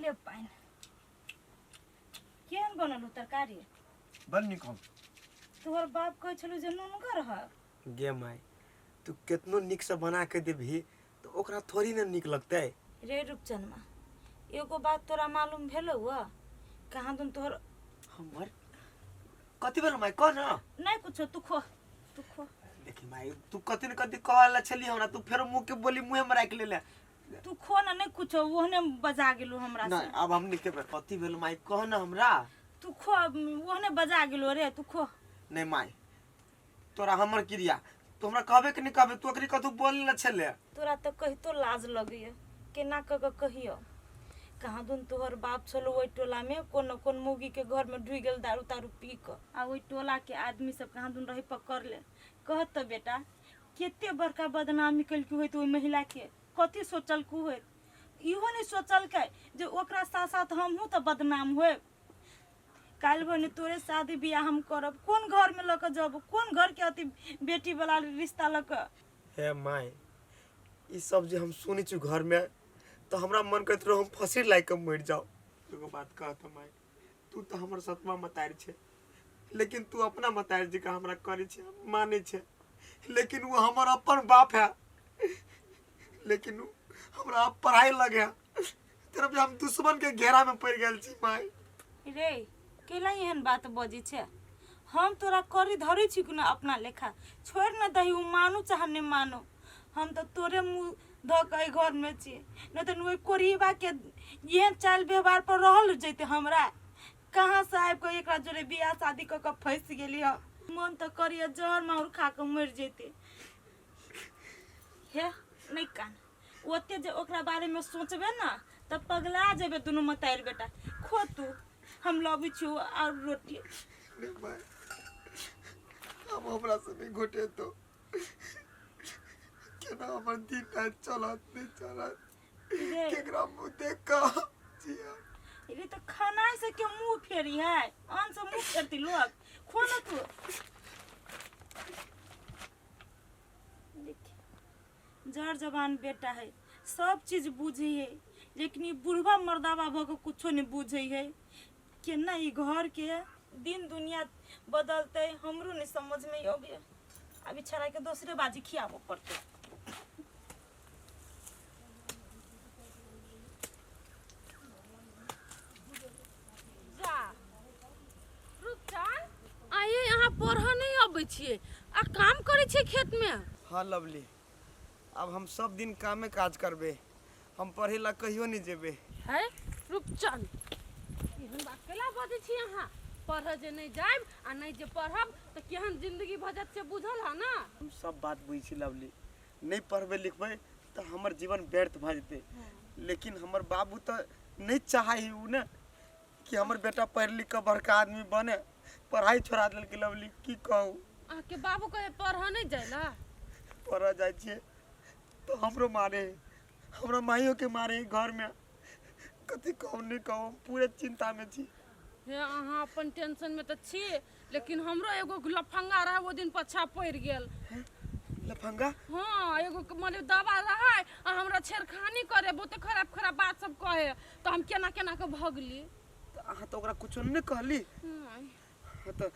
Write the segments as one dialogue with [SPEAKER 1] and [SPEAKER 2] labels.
[SPEAKER 1] ले पानि। केहन बनल हो तरकारी?
[SPEAKER 2] बड़ नीक हम।
[SPEAKER 1] तोहर बाप कहै छलौ जे नुनगर है।
[SPEAKER 2] गे माय, तू केतनो नीकसँ बना के देबही तऽ ओकरा थोड़ी ने नीक लगतै।
[SPEAKER 1] रे रूपचनमा, एगो बात तोरा मालूम भेलौ ह? कहाँ दुन तोहर
[SPEAKER 2] हमर कथी भेल माय, कह ना।
[SPEAKER 1] नहीं कुछो, तू खो, तू खो।
[SPEAKER 2] देखी माय, तू कथी न कथी कहऽ ला छली हमरा, तू फेरो मुँह के बोली मुँहे में राखि लेले।
[SPEAKER 1] तू खो ना, नहीं कुछो, ओहने बजा गेलो हमरा से।
[SPEAKER 2] नहीं, अब हम नहीं खेबै। कथी भेल माय, कह ना हमरा।
[SPEAKER 1] तू खो, ओहने बजा गेलो रे, तू खो।
[SPEAKER 2] नहीं माय, तोरा हमर क्रिया, तू हमरा कहबे कि नहीं कहबे? तू अखनी कथू बोल ला छले।
[SPEAKER 1] तोरा तो कहितो लाज लगैया, केना कऽ के कहियो। कहाँ दुन तोहर बाप छलो ओहि टोला में, कोन कोन मौगी के घर में ढुइ गेल दारू तारू पी कऽ, आ ओहि टोला के आदमी सब कहाँ दुन रही पकड़ ले। कहत तऽ बेटा कते बड़का बदनामी केलकै होइत ओहि महिला के, कथी सोचलकै होइत? इहो नहि सोचलकै जे ओकरा साथ साथ हमहूँ तऽ बदनाम होयब। काल्हि भने तोरे शादी बियाह हम करब, कोन घर में लऽ कऽ जब, कोन घर के अथी बेटी वाला रिश्ता लऽ कऽ?
[SPEAKER 2] हे my, ई सब जे हम सुनै छी घर में तऽ हमरा मन करैत रहो हम फंसी लागि कऽ मरि जाउ। एगो बात कह तऽ माय, तू तऽ हमर सतमा मतारि छै, लेकिन तू अपना मतारि जकाँ हमरा करै छै, मानै छै, लेकिन ओ हमर अपन बाप है, लेकिन ओ हमरा अब पढ़ाई लगे है। तेरा भी हम दुश्मन के घेरा में पड़ गेल छी माय।
[SPEAKER 1] रे केला एहन बात बजै छै? हम तोरा करी धरै छी कि ना अपना लेखा? छोड़ न दही, ओ मानू चाहे नहीं मानू, हम तऽ तोरे मुँह धऽ कऽ एहि घरमे छी, नहि तऽ ओहि कोरिबा के एहन चालि व्यवहार पर रहल जैते हमरा? कहाँ से आबि कऽ एकरा जोरे बियाह शादी कऽ कऽ फँसि गेली हम। मन तऽ करैया जहर माहुर खा कऽ मरि जैते। हे नहि कान, ओते जे ओकरा बारेमे सोचबे ने तऽ पगला जेबे दुनू मतारि बेटा। खो तू, हम लबै छियौ आओर रोटी।
[SPEAKER 2] रे माय, अब हमरा से नहीं घोटेतो, केना हमर दिन राति चलत नहीं चलत?
[SPEAKER 1] रे
[SPEAKER 2] केकरा मुँह देख कऽ जियब?
[SPEAKER 1] रे तऽ खाना से के मुंह फेरी है? अन्न से मुंह फेरती लोग? खो ना तू। देखी, जर जवान बेटा है, सब चीज बुझे है, लेकिन ई बुढ़वा मर्दावा भऽ के कुछो नहीं बुझे है। केना ई घर के दिन दुनिया बदलतै हमरो नहीं समझ में अबे। अभी छड़ा के दोसरे बाजी खियाबऽ पड़तै।
[SPEAKER 3] जा रुपचान, आइए अहाँ पढ़ऽ नहि अबै छियै आ काम करै छियै खेतमे?
[SPEAKER 2] हाँ लवली, अब हम सब दिन कामे काज करबे, हम पढ़े ला कहियो नहीं जेबे।
[SPEAKER 3] है रुपचन, एहन बात कैला बजै छी अहाँ? पढ़ऽ जे नहि जायब आ नहि जे पढ़ब तऽ केहन जिंदगी भऽ जायत से बुझल है ना?
[SPEAKER 2] हम सब बात बुझै छी लवली, नहि पढ़बै लिखबै तऽ हमर जीवन व्यर्थ भऽ जेतै, लेकिन हमर बाबू तऽ नहि चाहै है उ ने कि हमर बेटा पढ़ि लिख कऽ बड़का आदमी बने। पढ़ाई छोड़ा देलकै लवली, की कहू।
[SPEAKER 3] अहाँके बाबू कहे पढ़ऽ नहि जाय ला?
[SPEAKER 2] पढ़ऽ जाइ छियै तऽ हमरो मारे है, हमरा माइयोके मारे है घरमे। कथी कहू नहि कहू, हम पूरे चिन्तामे छी।
[SPEAKER 3] हे अहाँ अपन टेंशनमे तऽ छी, लेकिन हमरो एगो लफंगा रहै, ओ दिन पछा पड़ि गेल।
[SPEAKER 2] लफंगा?
[SPEAKER 3] हाँ, एगो के मतलब दवा रहै आ हमरा छेड़खानी करे, बहुते खराब खराब बात सब कहे, तऽ हम केना केना के भगली।
[SPEAKER 2] तऽ अहाँ तऽ ओकरा कुछो नहि कहली?
[SPEAKER 3] नहि।
[SPEAKER 2] हाँ, तऽ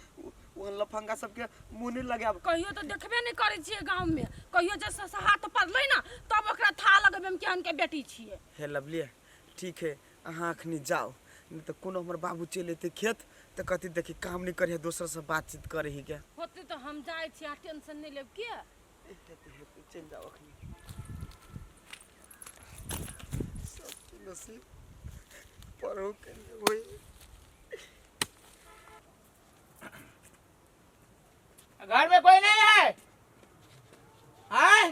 [SPEAKER 2] ओहन लफंगा सबके मुँह नहि लगायब।
[SPEAKER 3] कहियो तऽ देखबे नहि करै छियै गाँवमे, कहियो जे हाथ पड़लै ने तब ओकरा था लगेबै हम केहन के बेटी छियै।
[SPEAKER 2] हे लवली, ठीक है, अहाँ अखनी जाउ, नहि तऽ कोनो हमर बाबू चलि अयतै खेत तऽ कहतै देखी काम नहि करै है, दोसरसँ बातचीत करै है के।
[SPEAKER 3] होतै तऽ हम जाइ छी, अहाँ टेंशन नहि लेब के?
[SPEAKER 2] हेतै हेतै, चलि जाउ अखनी। सबके नसीब पढ़ो के लिए होई।
[SPEAKER 4] घर में कोई नहीं है? आय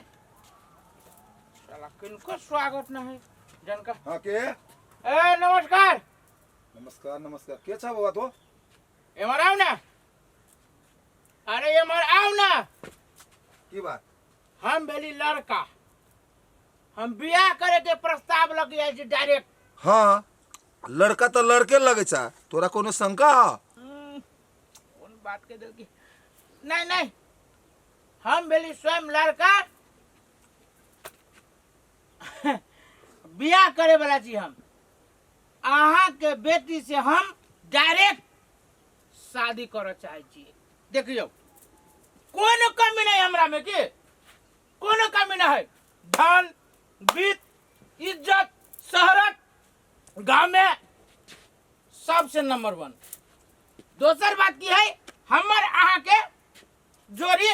[SPEAKER 4] साला किनको स्वागत नहीं जनका।
[SPEAKER 5] हाँ, के?
[SPEAKER 4] ए नमस्कार।
[SPEAKER 5] नमस्कार नमस्कार। के छ बौआ तो?
[SPEAKER 4] एमर आओ ना। अरे एमर आओ ना।
[SPEAKER 5] की बात?
[SPEAKER 4] हम भेली लड़का, हम बियाह करे के प्रस्ताव लग आयल छी डायरेक्ट।
[SPEAKER 5] हाँ, लड़का तो लड़के लगे छा, तोरा कोनो शंका ह?
[SPEAKER 4] कोन बात के दिल की? नहीं नहीं, हम भेली स्वयं लड़का, बियाह करे वाला छी हम। अहाँके बेटी से हम डायरेक्ट शादी करऽ चाहै छी। देखियौ, कोनो कमी नहीं हमरा में, की कोनो कमी नहीं है। धन, वित्त, इज्जत, शहरत गांव में सबसे नंबर वन। दोसर बात की है, हमर अहाँके जोड़ी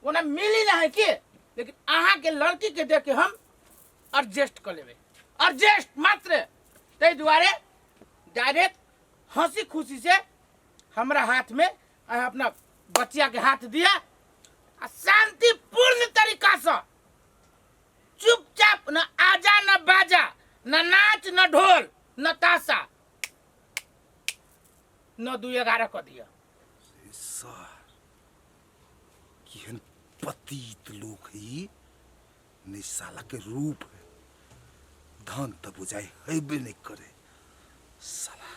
[SPEAKER 4] ओना मिली नहीं है की, लेकिन अहाँके लड़की के देख के हम एडजस्ट कर लेबै, एडजस्ट मात्र। ताहि दुआरे डायरेक्ट हंसी खुशी से हमरा हाथ में अहाँ अपना बच्चिया के हाथ दिया आ शांतिपूर्ण तरीका से चुपचाप, न आजा न बाजा, न नाच न ढोल न ताशा, न दू 11 कऽ दिअ।
[SPEAKER 5] सर, केहन पतित लोक है ई। नहीं साला के रूप है, धन तऽ बुझाइ हेबे नहीं करे। साला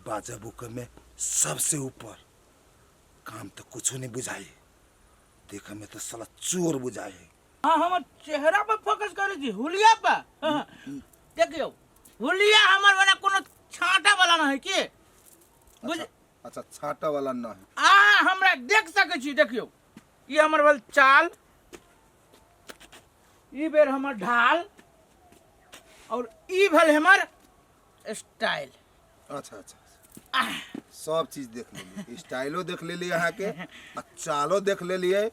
[SPEAKER 5] बाजा बुक में सबसे ऊपर, काम तो कुछो नहीं बुझाई, देखे में तो साला चोर बुझाई है।
[SPEAKER 4] हाँ, हमर चेहरा पर फोकस करै छी, हुलिया पर। हाँ, देखियौ, हुलिया हमर वाला कोनो छाँटा वाला न है की बुझ।
[SPEAKER 5] अच्छा, छाँटा वाला न है।
[SPEAKER 4] अहाँ हमरा देख सकै छी। देखियौ, ई हमर भेल चाल, ई बेर हमर ढाल और ई भेल हमर स्टाइल।
[SPEAKER 5] अच्छा, सब चीज देख लेली, स्टाइलो देख लेली अहाँके, आ चालो देख लेलियै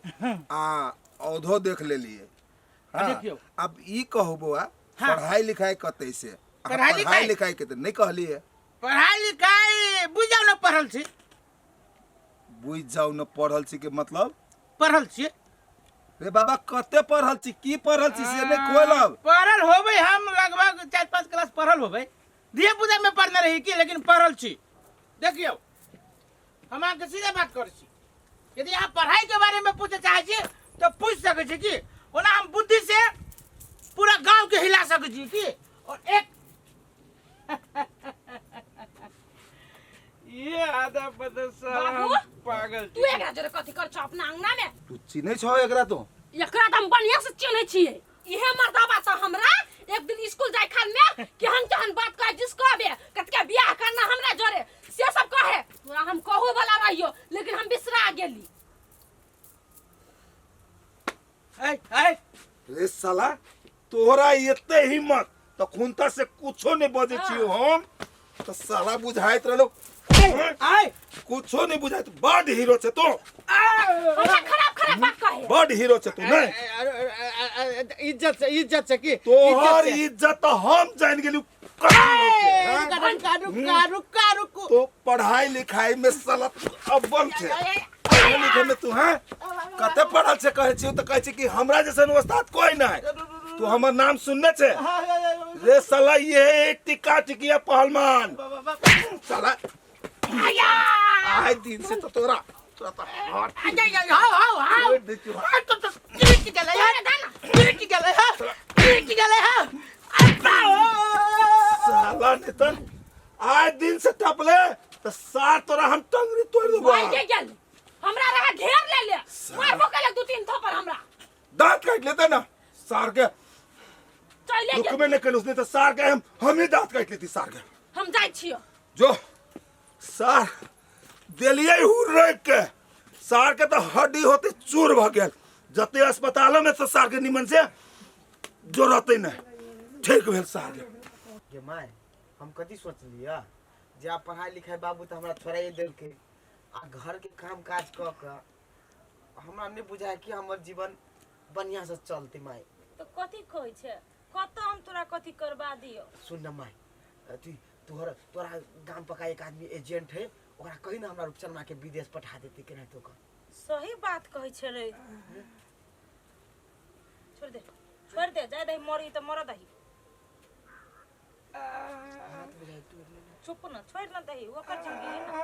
[SPEAKER 5] आ औधो देख लेलियै। हाँ,
[SPEAKER 4] देखियौ।
[SPEAKER 5] अब ई कहू बौआ,
[SPEAKER 4] हाँ।
[SPEAKER 5] पढ़ाई लिखाई कतै से अहाँ?
[SPEAKER 4] पढ़ाई
[SPEAKER 5] पढ़ाई
[SPEAKER 4] लिखाई?
[SPEAKER 5] लिखाई के तऽ नहि कहलियै।
[SPEAKER 4] पढ़ाई लिखाई बुझि जाउ ने, पढ़ल छी।
[SPEAKER 5] बुझि जाउ ने पढ़ल छी के मतलब?
[SPEAKER 4] पढ़ल छी।
[SPEAKER 5] रे बाबा, कते पढ़ल छी, की पढ़ल छी से नहि खोलब।
[SPEAKER 4] पढ़ल होबै हम लगभग 4-5 क्लास पढ़ल होबै। धिया पुता में पढ़ने रही की, लेकिन पढ़ल छी। देखियौ, हम अहाँके सीधे बात करै छी, यदि अहाँ पढ़ाई के बारे में पूछे चाहै छी तऽ पूछि सकै छी की। ओना हम बुद्धि से पूरा गांव के हिला सकै छी की। और एक ये आधा पता साला
[SPEAKER 3] बाबू,
[SPEAKER 4] हम पागल
[SPEAKER 3] तू एकरा जोरे कथी कर छौ अपना अंगना में?
[SPEAKER 5] तू चिन्है छौ एकरा तो?
[SPEAKER 3] एकरा तऽ हम बढ़िया से चिन्है छियै। इहे मर्दाबा से हमरा एक दिन स्कूल जाय खान में केहन केहन बात कहे, जिसको अबे कतके बियाह करना हमरा जोरे से सब कहे। तोरा हम कहू वाला रहियो, लेकिन हम बिसरा गेली।
[SPEAKER 4] ऐ ऐ
[SPEAKER 5] रे साला, तोहरा एते हिम्मत त खुनता से कुछो नहीं बजै छियो हम त साला बुझाइत रहलो
[SPEAKER 4] आय
[SPEAKER 5] कुछो नहीं बुझाइत। बड हीरो छे तू।
[SPEAKER 3] हमरा खराब खराब बात कहे।
[SPEAKER 5] बड हीरो छे तू। नहीं
[SPEAKER 4] इज्जत से, इज्जत से की
[SPEAKER 5] तोहर इज्जत त हम जान गेली।
[SPEAKER 4] रुका रुका रुका रुकू।
[SPEAKER 5] तो पढ़ाई लिखाई में साला तू अव्वल छे, पढ़े लिखे में तू। हैं, कते पढ़ल छे? कहै छियौ तऽ कहै छै कि हमरा जैसन उस्ताद कोई नहीं। तू हमर नाम सुनने छे रे साला? ये टिक्का टिकिया पहलवान साला। आइ दिन से तो तोरा तोरा तो हाथ छोड़ दै छियौ। साला नितन, आइ दिन से टपले तऽ सार तोरा हम टंगरी तोड़ देबो।
[SPEAKER 3] मार के गेल हमरा रहा घेर ले ले, मारबो केलक 2-3 थप्पड़ हमरा।
[SPEAKER 5] दांत काट लेते ना सार के।
[SPEAKER 3] चले गेल।
[SPEAKER 5] रुकबे नहीं कलू, नहीं तो सार के हम ही दांत काट लेती सार के।
[SPEAKER 3] हम जाइ छियो।
[SPEAKER 5] जो सार देलिए हुर रोक के, सार के तो हड्डी होते चूर भ गेल। जते अस्पतालो में तो सार के निमन से जो रहते नहीं ठीक भेल सार के।
[SPEAKER 2] गे माय, हम कथी सोचलियै जे आब पढ़ाई लिखाई बाबू तऽ हमरा छोड़ाइए देलकै आ घर के काम काज कऽ कऽ हमरा नहि बुझाय कि हमर जीवन बढ़िआँ से चलतै माय।
[SPEAKER 1] तऽ कथी कहै छै? कतऽ हम तोरा कथी करबा दियौ?
[SPEAKER 2] सुन न माय, अथी तोहर तोरा गाम पका एक आदमी एजेंट है, ओकरा कही ना हमरा रुपचनमा के विदेश पठा देतै केनाहितो कऽ।
[SPEAKER 1] सही बात कहै छै रे। छोड़ दे, छोड़ दे, जाय दही, मरी तऽ मरऽ दही। चुप न, छोड़ न दही, ओकर जिंदगी है ना।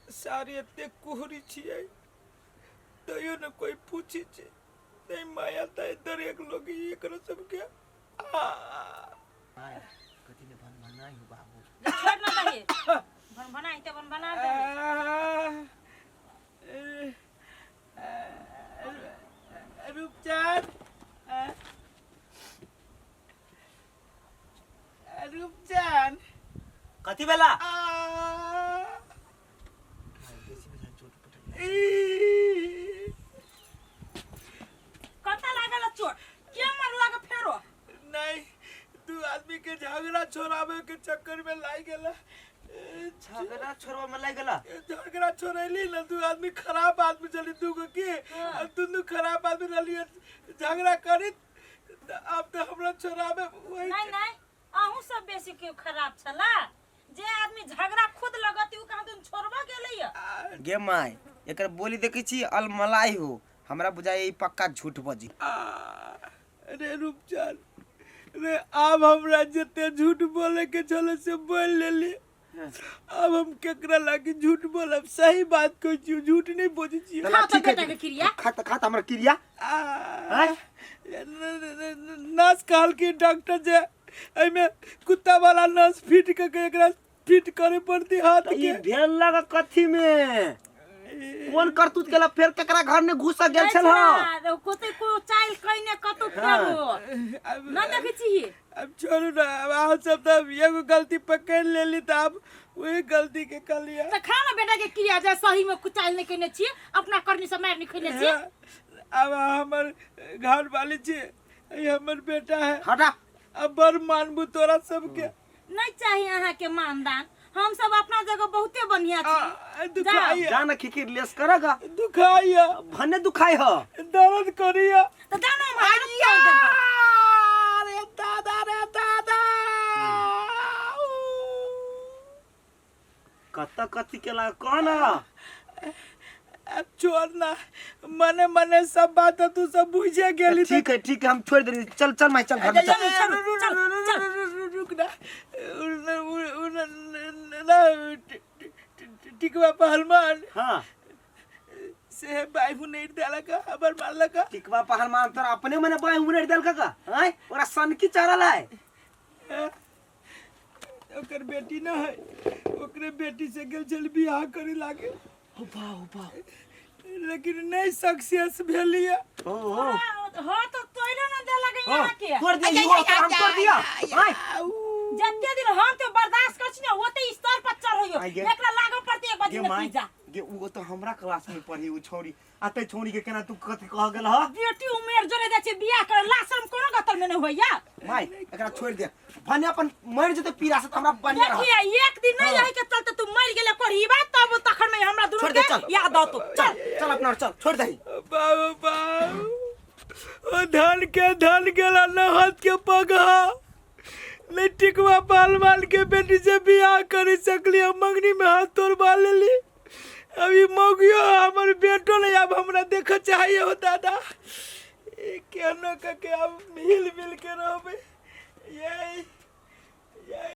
[SPEAKER 4] सारी एते कुहरी छियै तैयो ने कोई पूछी छै नहीं। माया ताय दरेक लोग एकरो सबके आ
[SPEAKER 2] माय, कथी ने भन भनाइ हो बाबू।
[SPEAKER 1] छोड़ न दही, भन भनाइ तऽ भन भना दे।
[SPEAKER 4] रूपचंद,
[SPEAKER 2] कथी भेला?
[SPEAKER 1] कतऽ लागल है चोट? के मारलक फेरो?
[SPEAKER 4] नहीं, दू आदमी के झगड़ा छोड़ावे के चक्कर में लाग गेला।
[SPEAKER 2] झगड़ा छोड़वा में लाग गेला?
[SPEAKER 4] झगड़ा छोड़ैली ना, दू आदमी खराब आदमी चली दू गो के, आ दुनू खराब आदमी रहली, झगड़ा करी अब तो हमरा छोड़ावे वही।
[SPEAKER 1] नहीं नहीं, अहूँ सब बेसी क्यों खराब छला? जे आदमी झगड़ा खुद लगती उ कहाँ तुम छोड़बा गेलै।
[SPEAKER 2] गे माय, एकर बोली देखै छी अलमलाई हो, हमरा बुझाइ ई पक्का झूठ बजी।
[SPEAKER 4] अरे रूपचंद रे, आब हमरा जते झूठ बोले के छले से बोल लेली, अब हम केकरा लागी झूठ बोलब? सही बात कहै छी, झूठ नहीं बोलै छी।
[SPEAKER 2] चला,
[SPEAKER 3] खा तो
[SPEAKER 2] ठीक है।
[SPEAKER 3] बेटा के क्रिया।
[SPEAKER 2] खा त हमरा क्रिया।
[SPEAKER 4] आ, नर्स कहल कि डॉक्टर जे एहिमे कुत्ता वाला नस फिट के एकरा फिट करे पड़ती हाथ
[SPEAKER 2] त ई
[SPEAKER 4] के।
[SPEAKER 2] भेल लगा कथी में? कोन करतूत केला फेर? केकरा घर में घुस गेल छल?
[SPEAKER 1] हँ, कोते को चाइल कइने कतौ फेरो
[SPEAKER 4] अब
[SPEAKER 1] न देखै छी।
[SPEAKER 4] अब छोड़ू ना, अब अहाँ सब तऽ एगो गलती पकड़ लेली तऽ आब वही गलती के कहलियै।
[SPEAKER 1] तऽ खा ना बेटा के क्रिया, जे सही में कुचाइल नहीं कइने छी, अपना करनी से मार नहीं खइने छी।
[SPEAKER 4] अब हमर घर वाली छी, ई हमर बेटा है।
[SPEAKER 2] हटा।
[SPEAKER 4] अब बड़ मानबू तोरा सबके।
[SPEAKER 1] नहीं चाहिए अहाँ के मानदान, हम सब अपना जगह बहुते बढ़िया छी।
[SPEAKER 4] दुखाइया।
[SPEAKER 2] जा ना खिखिर लेस करगा।
[SPEAKER 4] दुखाइया।
[SPEAKER 2] भन्ने दुखाई ह।
[SPEAKER 4] दर्द करिया।
[SPEAKER 1] तऽ जानो हम हाथ तोड़ देबो।
[SPEAKER 4] अरे दादा रे दादा।
[SPEAKER 2] कत कथी केला कह ना।
[SPEAKER 4] अब छोड़ ना, मने मने सब बात तू सब बुझे गेली।
[SPEAKER 2] ठीक है ठीक है, हम छोड़ दे। चल चल माई, चल घर में चल।
[SPEAKER 4] रुक ना, टिकवा पहलवान
[SPEAKER 2] हाँ
[SPEAKER 4] से बाइबू नहीं देलक, हमर मारलक।
[SPEAKER 2] टिकवा पहलवान तोरा अपने मने बाई उनेर देलक का? आय ओरा सनकी चढ़ल है।
[SPEAKER 4] ओकर बेटी न है, ओकरे बेटी से गेल छल बियाह करे लागे।
[SPEAKER 2] हो बा हो बा।
[SPEAKER 4] लेकिन नहीं सक्सेस भेलिए।
[SPEAKER 2] ओ हो।
[SPEAKER 1] हाँ तो तोड़े ना देलक
[SPEAKER 2] हाँ,
[SPEAKER 1] यहाँ के।
[SPEAKER 2] तोड़ दिया इहो, हम तोड़ दिया। आय
[SPEAKER 1] जते दिन हम तो बर्दाश्त कर छी ना ओते स्तर पर चढ़ैयो।
[SPEAKER 2] आइ गे।
[SPEAKER 1] एकरा लागो पड़ते एक
[SPEAKER 2] गे
[SPEAKER 1] बजे
[SPEAKER 2] माई
[SPEAKER 1] नतीजा।
[SPEAKER 2] गे, उ तो हमरा क्लास में पढ़ी उ छौरी, आ ते छौरी के केना तू कथी कह गेल ह?
[SPEAKER 1] बेटी उमेर जोरे जाइ छै बियाह करे लाशरम कोनो गतल में नहीं होइया।
[SPEAKER 2] माई एकरा छोड़ दे, भने अपन मर जेते पीड़ा से त हमरा बढ़िया रह।
[SPEAKER 1] देखिए एक दिन नहीं
[SPEAKER 2] हाँ।
[SPEAKER 1] रही के चलते तू मर गेले कोढ़ीबा तब तखन में हमरा दुनू
[SPEAKER 2] छोड़ दे,
[SPEAKER 1] के
[SPEAKER 2] चल।
[SPEAKER 1] याद आतो। चल
[SPEAKER 2] चल अपना और चल, छोड़ दही।
[SPEAKER 4] बाबू बाबू, ओ धन के धन गेला न हाथ के पगहा नहीं, टिकवा पहलवान के बेटी से बियाह कर सकली, हम मंगनी में हाथ तोड़वा लेली। अभी मौगियो हमर बेटो नहीं अब हमरा देख चाहिए हो दादा। ई केनो के अब मिल मिल के रहबे। यही यही।